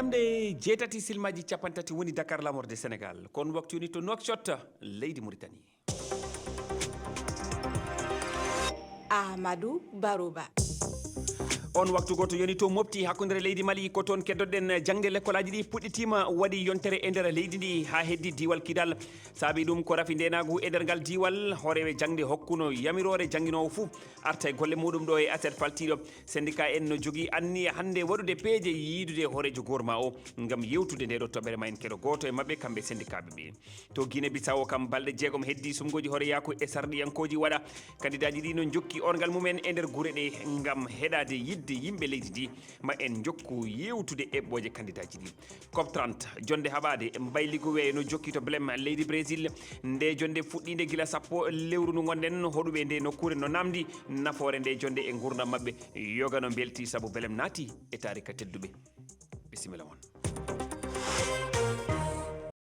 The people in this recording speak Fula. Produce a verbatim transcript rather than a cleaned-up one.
Nde jeetati silmaji capanɗe tati woni Dakar lamorde Sénégal. Kon waktu yoni to Nouakchott, leydi Mauritanie. Ahmadou Barouba. On waktu goto yoni to Mopti, hakkunde leydi Mali. Ko toon keddoɗen jangde lekkolaaji ɗi puɗɗitiima, waɗi yontere e nder leydi ndi haa heddi diiwal Kidal. Saabi ɗum ko rafi ndenaagu e nder ngal diiwal. Hooreeɓe jangde hokkuno yamiroore janginoowo fuu arta e golle muɗum ɗo e aset faltiiɗo. Syndicat en no jogii anniya hannde waɗude peeje yiidude hooreejo goorma o ngam yewtude nde ɗo toɓɓere ma en keɗo gooto e maɓɓe kamɓe syndicat ɓe ɓe. To Guinée Bissau kam, balɗe jeegom heddi sumgooji hooreyaaku e sarɗiyankooji waɗa. Kandidaaji ɗi no jokki orngal mumen e nder gure ɗe ngam heɗaade yidde yimɓe leydi ndi. Ma en jokku yewtude eɓɓooje kandidaaji ɗi. Cop trente, jonde haɓaade mbayligu weeyo no jokki to Belém, leydi Brésil. Nde jonde fuɗɗiinde gila sappo lewru ndu ngonɗen, hoɗuɓe nde nokkuure no namdi nafoore nde jonde e nguurndam maɓɓe. Yoga no mbelti sabu Belém naati e taarika tedduɓe. Bisimilla mon.